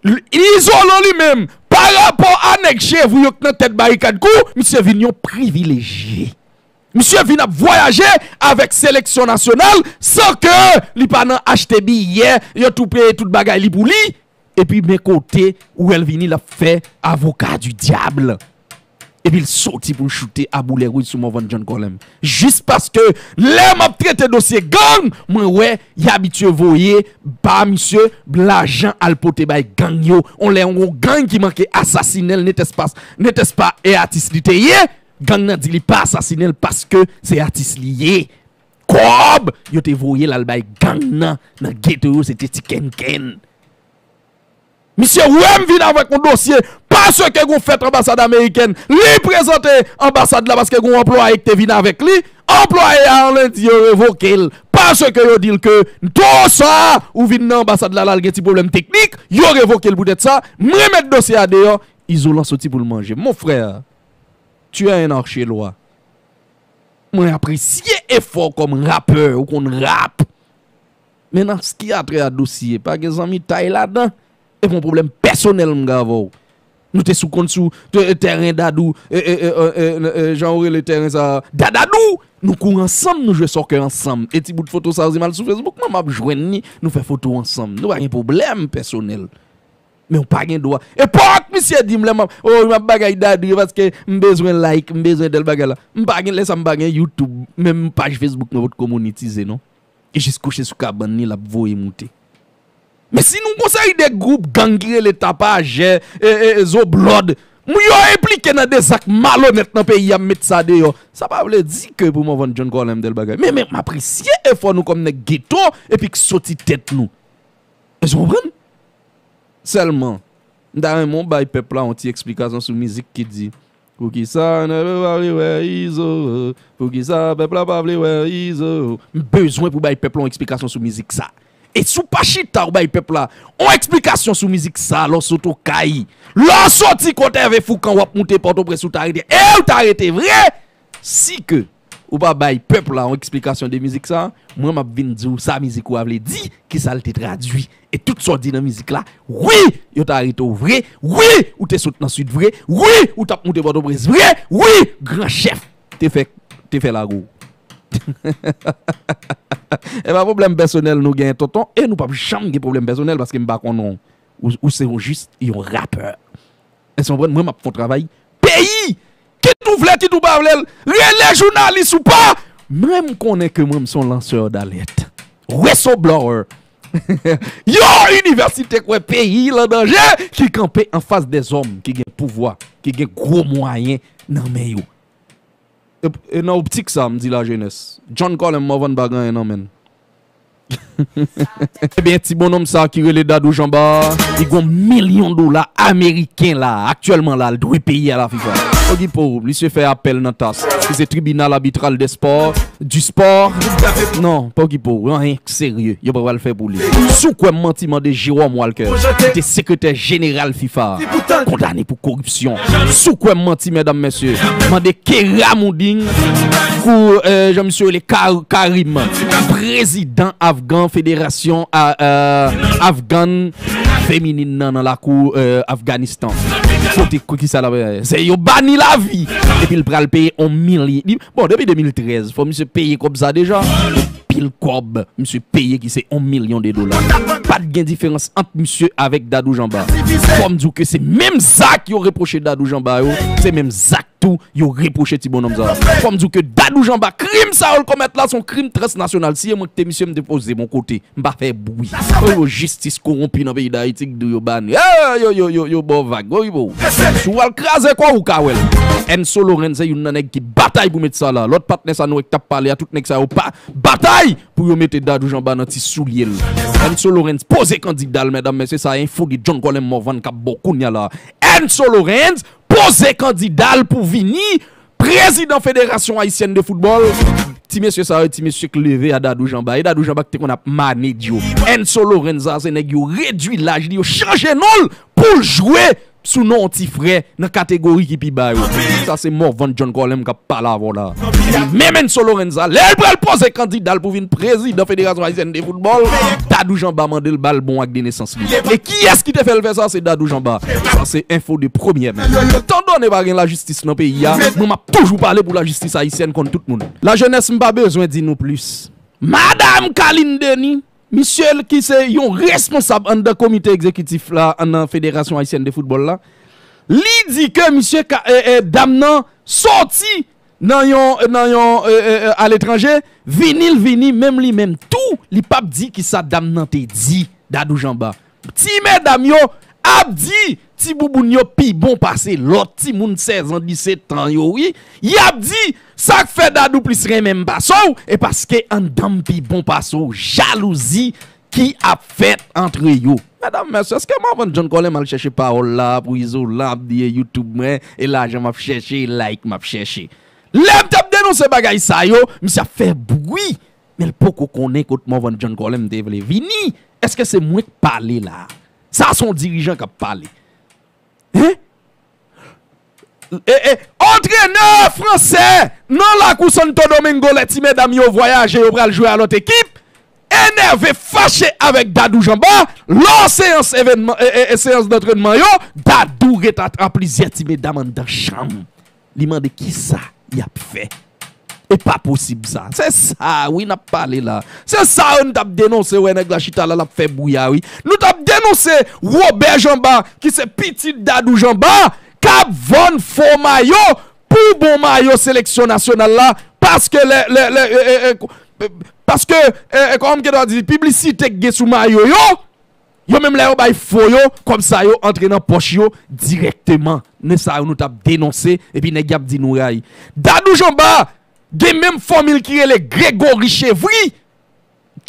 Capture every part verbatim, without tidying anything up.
Izolan li menm, pa rapò a nèg chevri yo k nan tèt Barikad Crew, misye vin yon privilejye. Misye vin ap vwayaje avèk seleksyon nasyonal san ke li pa nan achte biyè, yo tou peye tout bagay li pou li. Epi men kote ou wè l vini, l ap fè avoka di dyab. Epi l soti pou l choute a boulè wouj sou Morvan John Colem. Jis paske lè m ap trete dosye gang, mwen wè y abitye voye pa misye lajan al pote bay gang yo. On lè yon gang ki manke asasinen l, netèspa, netèspa e atis li te ye, gang nan di li pa asasinen l paske se atis li ye. Kòb yo te voye l al bay gang nan, nan geto yo, se te ti kenken. Misye wè m vin avèk yon dosye, paske gon fèt anbasad amerikèn, li prezante anbasad la paske gon anplwaye ki te vin avèk li, anplwaye a an lendi yo revoke l, paske yo di l ke tou sa ou vin nan anbasad la, la l gen ti pwoblèm teknik, yo revoke l poutèt sa, m remèt dosye a deyò, Izolan soti pou l manje. Mon frè, tu es un archelwa. Mwen apresye efò kòm rapè, ou konn rap. Men nan s ki a trè a dosye, pa gen zanmitay ladan. E pa yon pwoblèm pèsonèl m gen avè w. Nou te sou konn sou te- tèren Dadou, e, e, e, e, e, e, jan ou rele tèren sa, Dadadou! Nou kouri ansanm, nou jwe sòkè ansanm. E ti bout foto sa yo, si m al sou Facebook mwen, m ap jwenn li, nou fè foto ansanm. Nou pa gen pwoblèm pèsonèl. Men w pa gen dwa. Epòk misye di m lè m ap, oh, m ap bagay Dadou yo paske m bezwen like, m bezwen tèl bagay la. M pa gen lè sa, m pa gen YouTube, menm paj Facebook mwen potko monetize non. E jis kouche sou kabann li, l ap voye moute. Men si nou gon seri de gwoup gang ki rele Tapajè, e, e, e, Zoblòd, m- yo enplike nan de zak malonèt nan peyi a, m met sa deyò. Sa pa vle di ke pou Morvan John Colem tèl bagay. Men, men m apresye efò nou kòm nèg geto epi k soti tèt nou. Èske w konprann? Sèlman, m ta renmen w bay pèp la yon ti eksplikasyon sou mizik ki di, poukisa pèp la pa vle wè Izo? Poukisa pèp la pa vle wè Izo? M bezwen pou bay pèp la yon eksplikasyon sou mizik sa. E si w pa chita w bay pèp la yon eksplikasyon sou mizik sa, lè w sot Okay, lè w soti kot Ève Foukan, w ap moute Pòtoprens, ou ta rete, e ou ta rete vre, si ke ou pa bay pèp la yon eksplikasyon de mizik sa, mwen m ap vin di w sa mizik ou a vle di, kisa l te tradui. E tout sa w di nan mizik la, wi, yo ta rete w vre, wi, ou te sot nan Sid vre, wi, ou t ap moute Pòtoprens vre, wi, gran chèf te fè, te fè lago w. E pa pwoblèm pèsonèl nou gen, tonton, e nou p ap janm gen pwoblèm pèsonèl paske m pa konnen w. Ou, ou se yon jis yon rapè. Èske w konprann? Mwen, m ap fè yon travay peyi. Kit ou vle, kit ou pa vle l, rele jounalis ou pa, mwen, m konnen ke mwen, m se yon lansè dalèt. Whistleblower. Yon inivèsite k wè peyi l an danje, ki kanpe anfas dèzòm ki gen pouvwa, ki gen gwo mwayen nan men yo. E, e nan optik sa, m di lajenès, John Colem Morvan pa gen anyen nan men l. Ebyen, ti bonnonm sa ki rele Dadou Janba, li gon milyon dola ameriken la, aktyèlman la, l dwe peyi a la fifa. Pogipo, misye fè apèl nan tas, ki se Tribinal Abitral dè Spò, di Spò. Non, Pogipo, anyen serye, yo pa pral fè pou li. Si w kwè m manti, mande Jérôme Walker, ki te sekretè jeneral fifa, kondane pou koripsyon. Si w kwè m manti, medam, mesye, mande Kera Mouding, kou, eh, jan misye rele Ka- Karim, prezidan afgan, federasyon a- eh, afgan feminin nan, nan lakou, eh, Afganistan. Kote, kou kisa la, se yo bani lavi. Epi l pral peye yon milyon. Bon, depi de mil trèz, fò misye peye kòb sa deja. Pil kòb, misye peye ki se yon milyon de dola. Pa t gen diferans ant misye avèk Dadou Janba. Fò m di w ke se menm zak yo repwoche Dadou Janba yo, se menm zak tou yo repwoche ti bonnonm sa. Fò m di w ke Dadou Janba, krim sa yo l komèt la, se yon krim transnasyonal. Si e mwen ki te misye, m te poze m yon kote. M pa fè bwi. Yo, yo, jistis kowonpi nan peyi Dayiti k di w yo bani. Eh, yo, yo, yo, yo ba w vag. Wi, bo. Si w al kraze kò w, ou ka wè l. Enso Lorenz se youn nan nèg ki batay pou met sa la. Lòt patnè sa nou wè k t ap pale a, tout nèg sa yo pa batay pou yo mete Dadou Janba nan ti soulye l. Enso Lorenz poze kandida l, medam, mesye, sa enfo de John Colem Morvan k ap ba w kounye a la. Enso Lorenz poze kandida l pou vini prezidan Federasyon Ayisyèn de Foutbòl. Ti mesye sa yo, ti mesye k leve a Dadou Janba. E Dadou Janba ki te konn ap manedj yo. Enso Lorenz sa, se nèg yo redui laj li, yo chanje non l. pou l jwe sou non yon ti frè nan kategori ki pi ba yo. Sa se Morvan John Colem k ap pale avè w la. E menm Enzo Lorenza, lè l pral poze kandida l pou vin prezidan Federasyon Ayisyèn de Foutbòl, Dadou Jean Bart mande l ba l bon ak de nesans li. E kiyès ki te fè l fè sa? Se Dadou Jean Bart. Sa se enfo de premyè men. Etandone pa gen lajistis nan peyi a, mwen m ap toujou pale pou lajistis ayisyèn kont tout moun. Lajenès, m pa bezwen di nou plis. Madanm Carline Denis, misye ki se yon responsab anndan komite egzekitif la, anndan Federasyon Ayisyèn de Foutbòl la, li di ke misye ka, e, e, dam nan sòti nan yon, nan yon, e, e, e, aletranje, vini l vini, menm li menm tou, li p ap di kisa dam nan te di, Dadou Jean Bart. Ti medam yo ap di ti bouboun yo pi bon pase lòt timoun sèz an, diset an yo, wi. Y ap di, sa k fè Dadou plis renmen m pase w, e paske anndan m pi bon pase w, jalouzi ki ap fèt antre yo. Medam, mesye, èske Morvan John Colem al chèche pawòl la pou Izolan ap di e YouTube mwen, e lajan m ap chèche, e like m ap chèche? Lè m t ap denonse bagay sa yo, misye ap fè bri, men l poko konnen kot Morvan John Colem te vle vini. Èske se mwen k pale la? Sa se yon dirijan k ap pale. Hein? E, e, antrenè fransè nan lakou Santo Domingo, lè ti medam yo vwayaje, yo pral jwe a lòt ekip, enève, fache avèk Dadou Jean Bart, lò seyans evènman, e, e, e, seyans dantrènman yo, Dadou ret a, a plizyè ti medam anndan chanm. Li mande kisa y ap fè. E pa posib sa. Se sa, wi, n ap pale la. Se sa, wi, nou t ap denonse, wè nèg la chita la, l ap fè bri a, wi. Nou t ap denonse Robert Jean Bart, ki se pitit Dadou Jean Bart, k ap vann fo mayo pou bon mayo seleksyon nasyonal la, paske lè, lè, lè, e, e, e, paske, e, e, kòman m gen dwa di, piblisite k gen sou mayo yo, yo menm lè yo bay fo yo, kòb sa yo antre nan pòch yo dirèkteman. Men sa yo nou t ap denonse, epi nèg y ap di nou rayi. Dadou Jean Bart gen menm fanmi l ki rele Gregory Chevry,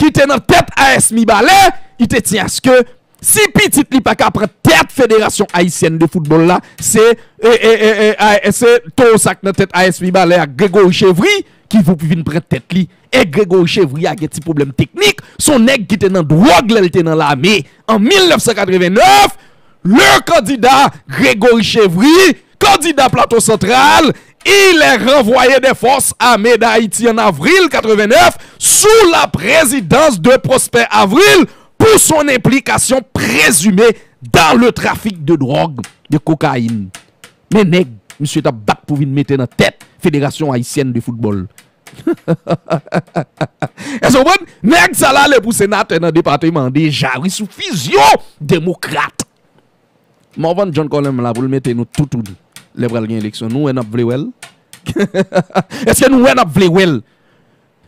ki te nan tèt A S Mibalè, li te tyen aske si pitit li pa ka pran tèt Federasyon Ayisyèn de Foutbòl la, se, e, e, e, e, a, se Towo sa k nan tèt A S Mibalè ak Gregory Chevry ki pou vin pran tèt li. E Gregory Chevry a gen ti pwoblèm teknik, se yon nèg ki te nan dwòg lè l te nan lame. An mil nèf san katrevennèf, le candidat Gregory Chevry, candidat Plateau Central, il est renvoyé des forces armées d'Haïti en avril quatre-vingt-neuf sous la présidence de Prosper Avril pour son implication présumée dans le trafic de drogue, de cocaïne. Men nèg, misye t ap bat pou vin mete nan tèt Federasyon Ayisyèn de Foutbòl. Èske w konprann? Nèg sa la ale pou senatè nan depatman an deja, wi, sou fizyon demokrat. Morvan John Colem la pou l mete nou toutouni lè pral gen eleksyon. Nou wè n ap vle wè l? Èske nou wè n ap vle wè l?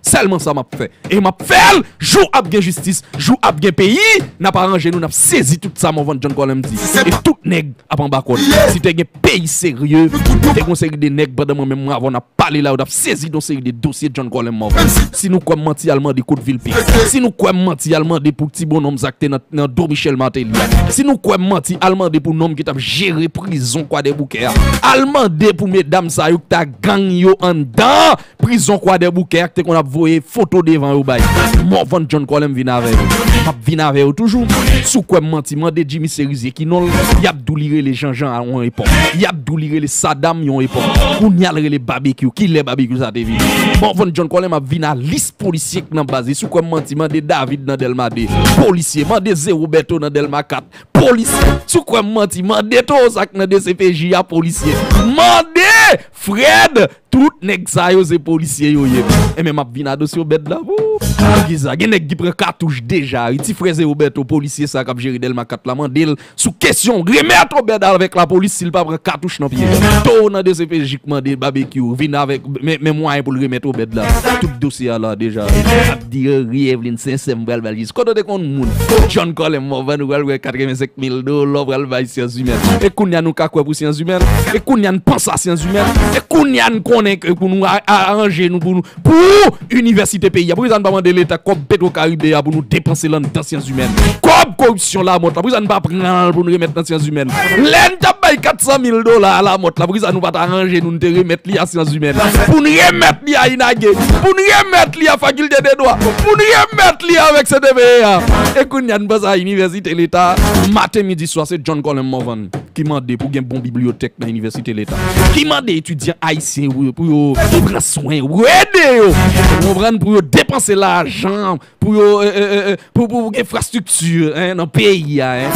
Sèlman sa m ap fè. E m ap fè l, jou ap gen jistis, jou ap gen peyi, n ap aranje nou, n ap sezi tout sa Morvan John Colem di. E tout nèg ap anba kòd. Si te gen peyi serye, te gen yon seri de nèg pandan mwen menm mwen avè w n ap pale la, yo t ap sezi yon seri de dosye John Colem Morvan. Si nou kwè m manti, al mande kot Vilpé. Si nou kwè m manti, al mande pou ti bonnonm sa k te nan, nan do Michel Martelly a. Si nou kwè m manti, al mande pou nonm ki t ap jere prizon Kwadèboukè a. Al mande pou medam sa yo k ta gang yo anndan prizon Kwadèboukè a, k te konn ap voye foto devan yo bay Morvan John Colem vin avè yo. M ap vin avè yo toujou. Si w kwè m manti, mande Jimmy Serizier ki non l. Y ap di w li rele Jean Jean a yon epòk. Y ap di w li rele Saddam yon epòk. Kounye a l rele Babekyou. Kilè Babekyou sa te vini? Morvan John Colem ap vin a lis polisye k nan baz li. Si w kwè m manti, mande David nan Dèlma de. Polisye. Mande Zé Roberto nan Dèlma kat. Polisye. Si w kwè m manti, mande Towo sa k nan D C P J a, polisye. Mande Fred. Tout nèg sa yo se polisye yo ye. Enben, m ap vin a dosye Obed la pou ou. Poukisa? Gen nèg ki pran katouch deja, wi. Ti frè Zé Roberto, polisye sa k ap jere Dèlma kat la, mande l sou kesyon remèt Obed avèk lapolis si l pa pran katouch nan pye. Towo nan D C P J k mande Babekyou vin avèk men, men mwayen pou l remèt Obed la. Tout dosye a la deja. Ap di, wi, Eveline Sensè, m pral ba l jis. Kote w te konn moun? John Colem Morvan, ou pral wè katrevensenk mil dola w pral bay Syanzimèn. E kounye a nou ka kwè pou Syanzimèn? E kounye a n panse a Syanzimèn? E kounye a n konnen konnen ke pou nou a- a- aranje nou pou nou pou inivèsite peyi a. Poukisa n pa mande Leta kòb Petro Karibe a pou nou depanse l anndan syans imèn? Kòb koripsyon Lamòt la, poukisa n pa pran l pou n remèt nan syans imèn? Lè n t ap bay kat san mil dola a Lamòt la, poukisa nou pa t aranje nou, n te remèt li a syans imèn? Pou n remèt li a INAGE, pou n remèt li a fakilte de dwa, pou n remèt li avèk C T P E a. E kounye a n panse a inivèsite Leta. Maten, midi, swa, se John Colem Morvan ki mande pou gen bon bibliyotèk nan inivèsite Leta. Ki mande etidyan ayisyen pou yo, pou yo pran swen yo, pou yo ede yo. Ou konprann? Pou yo depanse lajan, pou yo, eh, eh, eh, eh, pou, pou, pou gen enfrastrikti, hein, nan peyi a, hein.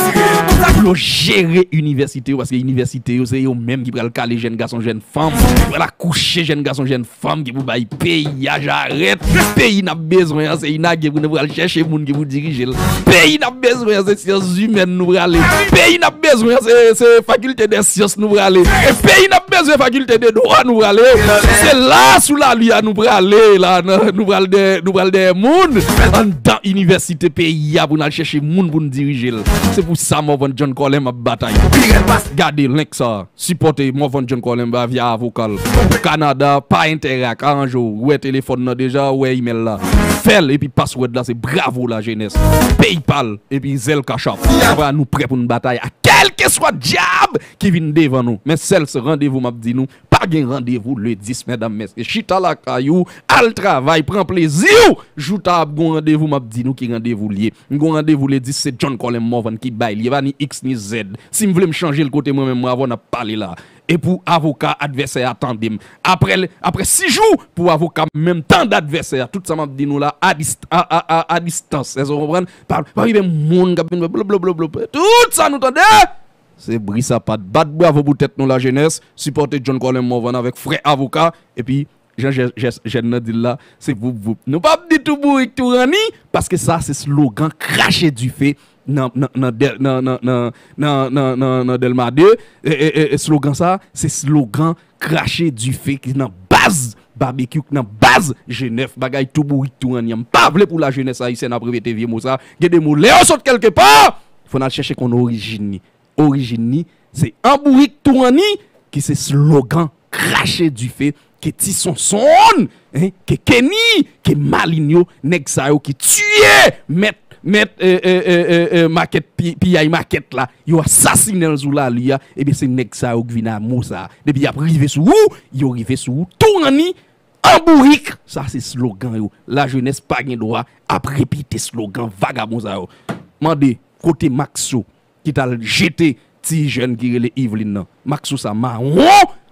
Pou yo jere inivèsite yo, paske inivèsite yo, se yo menm ki pral kale jèn gason, jèn fanm, ki pral akouche jèn gason, jèn fanm, ki pou bay peyi a jarèt. Peyi n ap bezwen an, se INAGE pou nou pral chèche moun ki pou dirije l. Peyi n ap bezwen an, se syans imèn nou prale. Peyi n ap bezwen an, se, se fakilte dè syans nou prale. E peyi n ap bezwen, fakilte de dwa nou prale. Se la, sou lari a, nou prale la, nan- nou pral dèyè, nou pral dèyè moun anndan inivèsite peyi a pou n al chèche moun pou n dirije l. Se pou sa Morvan John Colem ap batay. Gade link sa. Sipòte Morvan John Colem via avoka l. Kanada, pa Interac, aranje w. Ou wè telefòn nan deja, ou wè imèl la. Fè l, epi password la se bravo lajenès. PayPal, epi zèl Cash App. Apa nou prè pou n batay a kèlkeswa dyab ki vin devan nou. Men sèl se randevou m ap di nou, pa gen randevou le dis, medam, mesye. Chita lakay ou, al travay, pran plezi w. Jou ta ap gon randevou, m ap di nou ki randevou l ye. M gon randevou le dis, se John Colem Morvan ki bay li. E pa ni X ni Z. Si m vle m chanje l kote mwen menm, mwen avè w n ap pale la. E pou avoka advèsè a tande m. Apre, apre sis jou, pou avoka m menm tande advèsè a. Tout sa m ap di nou la, a dist-, a, a, a, a distans. Èske w konprann? Pa, pa gen moun k ap vin blablabla. Tout sa nou tande, se bri sapat. Bat bravo pou tèt nou, lajenès. Sipòte John Colem Morvan avèk frè avoka. Epi, jan jè-, jè-, jèn nan di l la, se voup voup. Nou p ap di tou bourik tou ranni, paske sa se slogan krache dife nan, nan, nan, dè- nan, nan, nan, nan, nan, nan Dèlma de. E, e, e, e slogan sa, se slogan krache dife ki nan baz Babekyou, ki nan baz G nèf. Bagay tou bourik tou ranni an. M pa vle pou lajenès ayisyèn ap repete vye mo sa. Gen de mo, lè yo sot kèlkepa, fò n al chèche konn orijin li. Orijin li, se an bourik tou ranni, ki se slogan krache dife, ke Ti Sonson, hein, ke Kenny, ke Malinho, nèg sa yo ki tiye mèt, mèt, eh, eh, eh, eh, eh, makèt, pi-, piyay makèt la, yo asasinen l sou lari a, ebyen se nèg sa yo ki vin a mo sa. Depi y ap rive sou ou, yo rive sou ou tou ranni, an bourik. Sa se slogan yo. Lajenès pa gen dwa ap repete slogan vagabon sa yo. Mande, kote Maxo ki t al jete ti jèn ki rele Yveline nan? Maxo sa mawon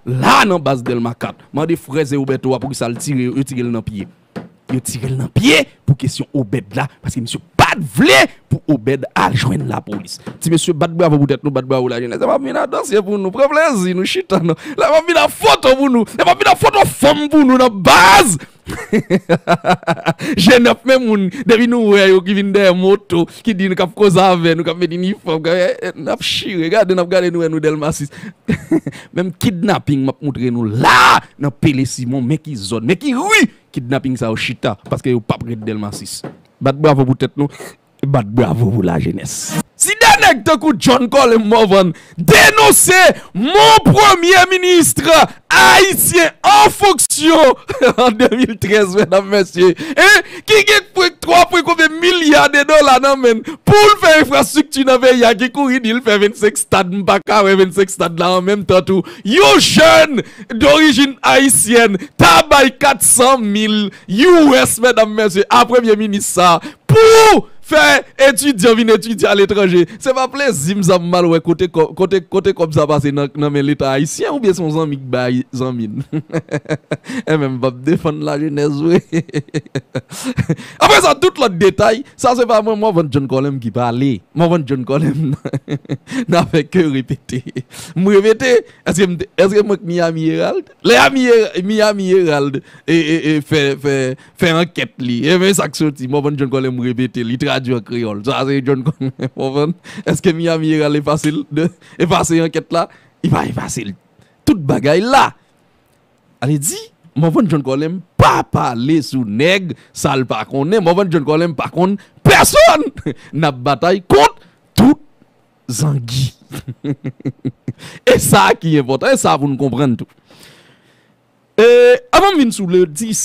la nan baz Dèlma kat. Mande frè Zé Roberto a poukisa l tire, yo tire l nan pye. Yo tire l nan pye pou kesyon Obed la, paske misye pa t vle pou Obed al jwenn lapolis. Ti mesye, bat bravo pou tèt nou, bat bravo lajenès. Lè m ap vin ap danse pou nou, pran plezi nou, chita non. Lè m ap vin ap foto pou nou, lè m ap vin ap foto fanm pou nou nan baz. G nèf, men moun, depi nou wè yo ki vin dèyè moto, ki di nou k ap koze avè nou, k ap met inifòm, k ap, eh, eh, n ap chire, gade, n ap gade nou wè nou Dèlma sis. Menm kidnaping m ap moutre nou la, nan Pele Simon, men ki zòn, men ki ri, kidnaping sa yo chita, paske yo p ap ret Dèlma sis. Bat bravo pou tèt nou, bat bravo pou lajenès. Si de nèg tankou John Colem Morvan denonse mon premye minis ayisyen an fonksyon an de mil trèz, medam, mesye, hein, ki gen pwen twa pwen konbyen milya de dola nan men l pou l fè enfrastrikti nan peyi a, ki kouri di l fè vennsenk stad, m pa ka wè vennsenk stad la an menm tan tou. Yon jèn dorijin ayisyèn ta bay kat san mil U S, medam, mesye, a premye minis sa pou fè etidyan vin etidye aletranje. Se pa plezi m sa m mal wè kote kò-, kote, kote kòb sa pase nan, nan men Leta ayisyen, oubyen se yon zanmi k bay zanmi n. E menm m p ap defann lajenès vre. Apre sa, tout lòt detay, sa se pa mwen, Morvan John Colem ki pale. Morvan John Colem, n a fè ke repete. M repete, èske m te- èske mwen k Miami Herald? Lè Ami Her- Miami Herald e, e, e, fè, fè, fè ankèt li. E men sa k soti, Morvan John Colem repete, li tradui an kreyòl. Sa se John Colem, Morvan. Èske Miami Herald efase l de, efase ankèt la? Li pa efase l. Tout bagay la. Ale di, Morvan John Colem pa pale sou nèg sa l pa konnen. Morvan John Colem pa konn pèsonn. N ap batay kont tout zangi. E sa ki enpòtan, e sa pou n konprann tou. E avan m vin sou le dis,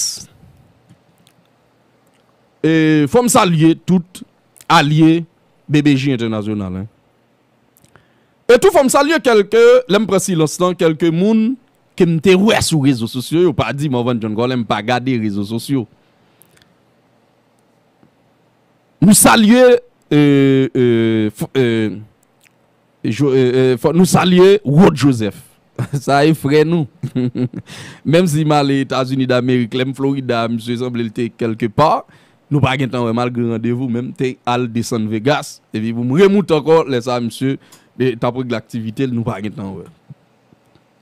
e fò m salye tout alye B B J entènasyonal, en. E tou fò m salye kèlke, lè m pran silans lan, kèlke moun ke m te wè sou rezo sosyo yo, pa di Morvan John Colem pa gade rezo sosyo. Nou salye, e, e, fò, e, jo- e, e, fò nou salye Rod Joseph. Sa e frè nou. Menm si m ale Etazini Damerik, lè m Florida, misye sanble l te kèlke pa. Nou pa gentan wè malgre randevou, men m te al desann Vegas. Epi pou m remoute ankò, lè sa misye e, t ap regle aktivite l, nou pa gentan wè.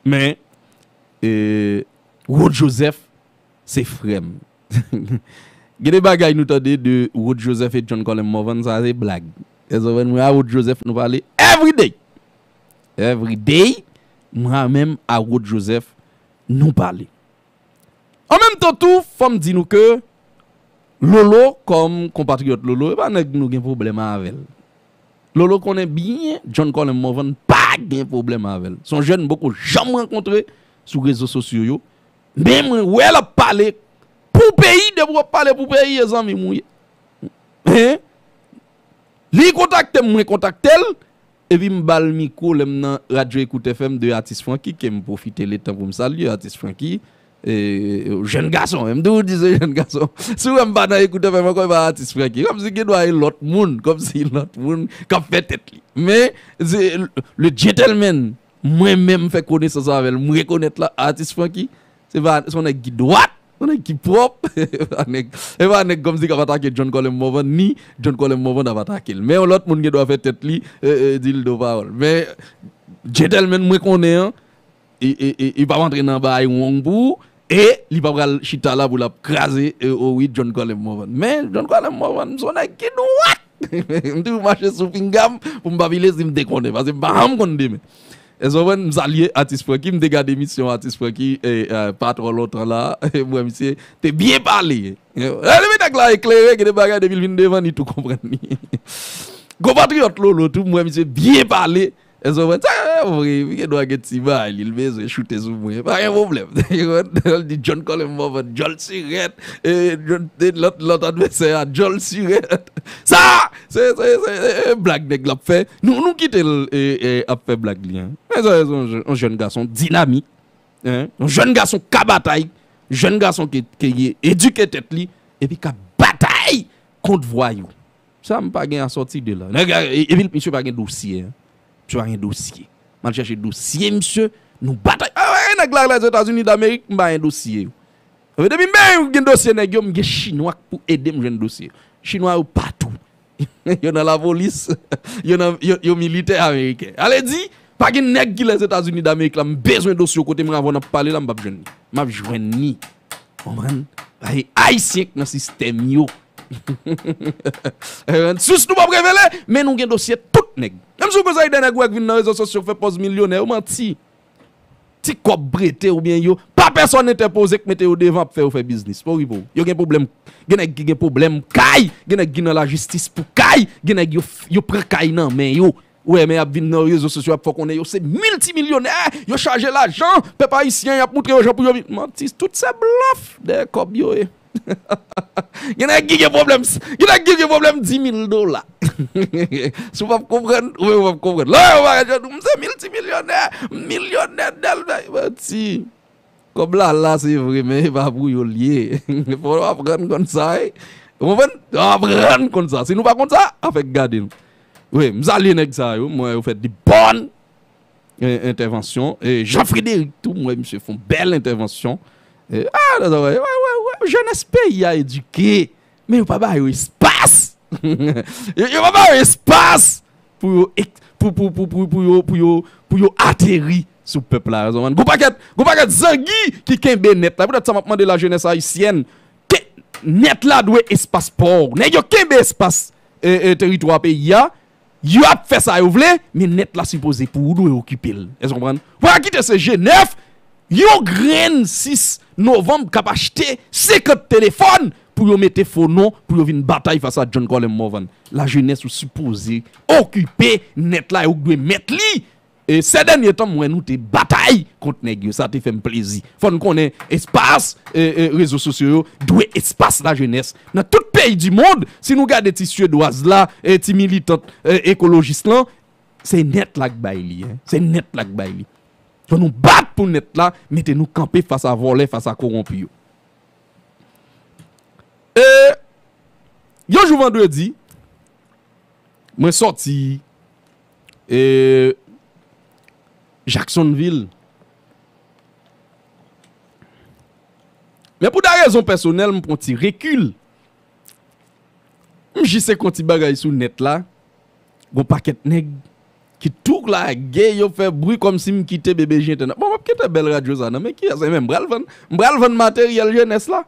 Men, e, Rod Joseph, se frè m. Gen de bagay nou tande de Rod Joseph e John Colem Morvan, sa se blag. Èske w konprann? Mwen a Rod Joseph, nou pale everyday. Everyday, mwen menm a Rod Joseph, nou pale. An menm tan tou, fò m di nou ke Lolo, kòm konpatriyòt Lolo, e pa nèg nou gen pwoblèm avè l. Lolo konnen byen John Colem Morvan pa gen pwoblèm avè l. Se yon jèn m poko janm rankontre sou rezo sosyo yo. Men mwen wè l ap pale pou peyi, depi w ap pale pou peyi, e zanmi m ou ye. Hein? Li kontakte m, mwen kontakte l, epi m ba l mikwo lè m nan Radyo Ecoute F M de Atis Francky, ke m pwofite letan pou m salye Atis Francky. E, jèn gason, m toujou di se jèn gason. Si w wè m pa nan Ecoute F M ankò, e pa Atis Francky. Kòmsi gen dwa e lòt moun, kòmsi lòt moun k ap fè tèt li. Men, se le gentleman, mwen menm fè konesans avè l, m rekonèt la, Atis Francky, se pa, se yon nèg ki dwat, se yon nèg ki pwòp, e pa nèg, e pa nèg kòmsi k ap atake John Colem Morvan, ni John Colem Morvan ap atake l. Men yon lòt moun gen dwa fè tèt li, e, e, di l do pawòl. Men, gentleman mwen konnen an, e, e, e, e p ap antre nan bagay wrong pou ou, e li pa pral chita la pou l ap kraze, e, o wi, John Colem Morvan. Men, John Colem Morvan, m se yon nèg ki dwat! M toujou mache sou pinga m pou m pa pile si m te konnen, paske m pa janm konn demen. Èske w konprann? M salye Atis Francky, m te gade emisyon Atis Francky, e, e, pa twò lontan la, m wè misye te byen pale. E, depi nèg la eklere, gen de bagay depi l vin devan, li tou konprann li. Konpatriyòt Lolo tou, m wè misye byen pale. Èske w konprann? Sa vre, li gen dwa gen ti bagay li, l bezwen choute sou mwen. Pa gen pwoblèm. L di John Colem Morvan, djòl sirèt, e, John, e, lòt, lòt advèsè a, djòl sirèt. Sa! Se, se, se, e, e, blag nèg la ap fè. Nou, nou kite l, e, e, ap fè blag li, en. Men sa, se yon jè-, yon jèn gason dinamik, en. Yon jèn gason k ap batay, jèn gason ki, ki edike tèt li, epi k ap batay kont vwayou. Sa m pa gen a sòti de la. Nèg la, e, epi misye pa gen dosye, en. Misye pa gen dosye. M al chèche dosye misye, nou batay. A, e nèg la, Lèzetazini Damerik, m pa gen dosye yo. Depi m gen dosye nèg yo, m gen Chinwa k pou ede m jwenn dosye. Chinwa yo patou. Yo nan lapolis, yo nan, yo, yo militè ameriken. Ale di, pa gen nèg ki Lèzetazini Damerik la, m bezwen dosye w kote m avè w n ap pale la, m p ap jwenn li. M ap jwenn li. Konprann? Ay-, Ayisyen k nan sistèm yo. Sous nou p ap revele, men nou gen dosye tout nèg. Menm si w konn sa, de nèg ou wè k vin nan rezo sosyo fè pòz milyonè, yo manti. Ti kòb prete oubyen yo, pa pèsòn entèpoze k mete yo devan ap fè yo fè biznis. Pa okipe w. Yo gen pwoblèm, gen nèg ki gen pwoblèm kay, gen nèg ki nan lajistis pou kay, gen nèg yo, yo pran kay nan men yo. Ou wè, men y ap vin nan rezo sosyo, y ap fè w konnen yo se miltimilyonè, yo chaje lajan, pèp ayisyen, y ap moutre yo jan pou yo viv. Manti, tout se blòf dèyè kòb yo ye. Gen nèg ki gen pwoblèm, gen nèg ki gen pwoblèm di mil dola. Si w p ap konprann, ou menm ou p ap konprann. Lè yo pa jwenn ou, m se miltimilyonè, milyonè dèl bay manti. Kòb la la, se vre, men e pa pou yo l ye. Fò w aprann konn sa, wi. Ou konprann? Aprann konn sa. Si nou pa konn sa, afè k gade nou. Wi, m salye nèg sa yo, m wè yo fè de bòn, e, entèvansyon. E Jean Frédéric tou, m wè misye fè yon bèl entèvansyon. E, a, wè, wè, wè, wè, jenès peyi a edike, men yo pa ba yo espas. Yo, yo pa ba yo espas pou yo ek-, pou, pou, pou, pou, pou yo, pou yo, pou yo ateri sou pèp la. Gon pakèt, gon pakèt zangi ki kenbe nèt la. Poutèt sa, m ap mande lajenès ayisyèn, ke nèt la dwe espas pa w. Nèg yo kenbe espas, e, e, teritwa peyi a. Yo ap fè sa yo vle, men nèt la sipoze pou ou, dwe okipe l. Èske w konprann? Pou w kite se G nèf, yon grenn sis novanm k ap achte senkant telefòn pou yo mete fo non, pou yo vin batay fas a John Colem Morvan. Lajenès ou sipoze okipe nèt la, e ou k dwe mèt li. E sè dènye tan, m wè nou te batay kont nèg yo. Sa te fè m plezi. Fò n konnen espas e, e, rezo sosyo yo dwe espas lajenès. Nan tout peyi di mond, si nou gade ti Syedwaz la, e, ti militant e, ekolojis lan, se nèt la k bay li. Hein. Se nèt la k bay li. Fò nou bat pou nèt la, mete nou kanpe fas a vòlè, fas a kowonpi yo. E yon jou vandredi, mwen sòti e Jacksonville. Men pou de rezon pèsonèl, m pran ti rekil. M jis se konti bagay sou nèt la. Gon pakèt nèg ki tou lage, yo fè bri kòmsi m kite B B J entènasyon. Bon, m ap kite bèl radyo sa, non, men kiyès, men m pral vann, m pral vann materyèl jenès la.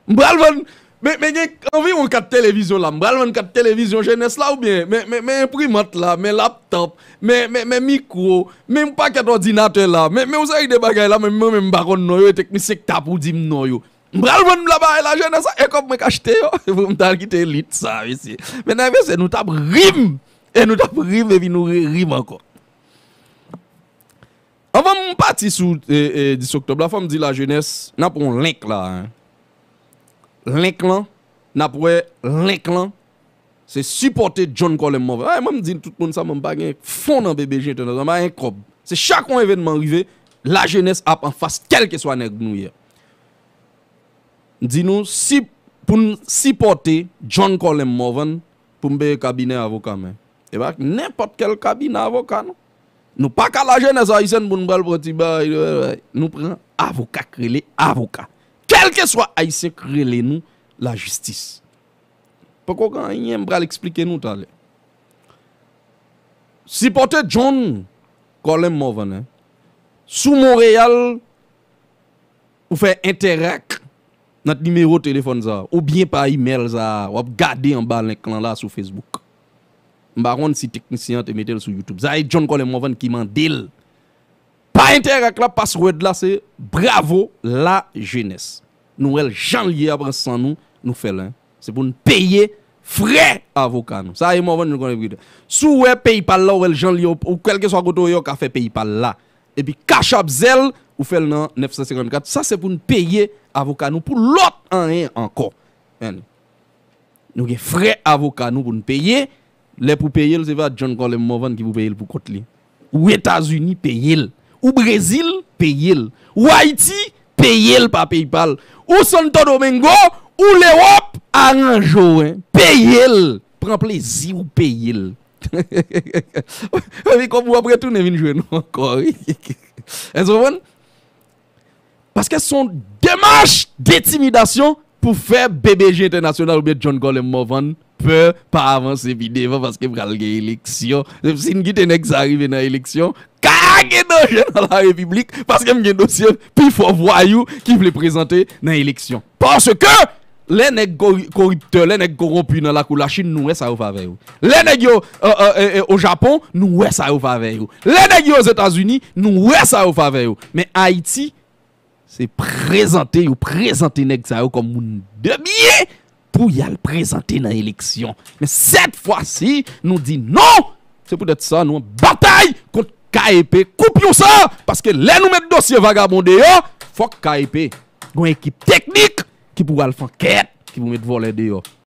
M pral vann, men, men gen anviwon kat televizyon la. M pral vann kat televizyon jenès la oubyen, men, men, men enprimant la, men laptop, men, men, men mikwo, men yon pakèt òdinatè la. Men, men yon seri de bagay la, men mwen menm m pa konn non yo, e teknisyen k ta pou di m non yo. M pral vann la bay lajenès sa, e kòb mwen k achte yo, pou m t al kite elit sa, mesye. Medam e mesye, nou t ap ri m, e nou t ap ri m, epi nou re ri m ankò. Anvan m pati sou e, e, dis oktòb la, fò m di lajenès, n ap wè yon link la. Hein. Link lan, n ap wè link lan, se sipòte John Colem Morvan. Ay, mwen m di tout moun sa, mwen m pa gen fon nan B B J entènasyon, m pa gen kòb. Se chak yon evènman rive, lajenès ap anfas, kèlkeswa nèg nou ye. M di nou, si, pou n sipòte John Colem Morvan, pou m peye kabinè avoka mwen. E pa nenpòt kèl kabinè avoka, non. Nou pa ka lajenès ayisyèn pou n pral pran ti bagay, nou pran avoka k rele avoka. Kèlkeswa ayisyen k rele nou lajistis. Poko gen anyen, m pral eksplike nou talè. Sipòte John Colem Morvan, hein. Sou Monreyal, ou fè entèrak nan nimewo telefòn sa a, oubyen pa imèl sa a, w ap gade anba link lan la sou Facebook. M pa konn si teknisyen an te mete l sou YouTube. Sa e John Colem Morvan ki mande l. Pa entèrak la, password la se bravo lajenès. Nou wè l jan l ye a pran san nou, nou fè l, hein. Se pou n peye frè avoka nou. Sa e Morvan nou konnen vrite. Si w wè PayPal la, w wè l jan l ye, ou kèlkeswa kote w ye, w ka fè PayPal la. Epi Cash App, Zelle, ou fè l nan nèf san senkannkat. Sa se pou n peye avoka nou pou lòt anyen ankò. Ann. Nou gen frè avoka nou pou n peye. Lè pou peye l, se pa John Colem Morvan ki pou peye l pou kont li. Ou Etazini, peye l. Ou Brezil, peye l. Ou Ayiti, peye l pa PayPal. Ou Santo Domingo, ou Lewòp, aranje w, hein. Peye l. Pran plezi w, peye l. Epi kòb ou ap retounen vin jwenn ou ankò, wi. Èske w konprann? Paske se yon demach dentimidasyon pou fè B B J entènasyonal oubyen John Colem Morvan pè pa avanse pi devan paske pral gen eleksyon. Si n kite nèg sa rive nan eleksyon, ka gen danje nan la repiblik paske m gen dosye pi fò vwayou ki vle prezante nan eleksyon. Paske lè nèg kori-, koriptè, lè nèg kowonpi nan lakou Lachin, nou wè sa yo fè avè yo. Lè nèg yo e, e, e, e, o Japon, nou wè sa yo fè avè yo. Lè nèg yo Ozetazini, nou wè sa yo fè avè yo. Men Ayiti, se prezante, yo prezante nèg sa yo kòm moun de byen pou y al prezante nan eleksyon. Men sèt fwa si, nou di non! Se poutèt sa, nou an batay kont K E P. Koupyon sa! Paske lè nou met dosye vagabon deyò, fòk K E P gen yon ekip teknik ki pou al fè ankèt, ki pou met vòlè deyò.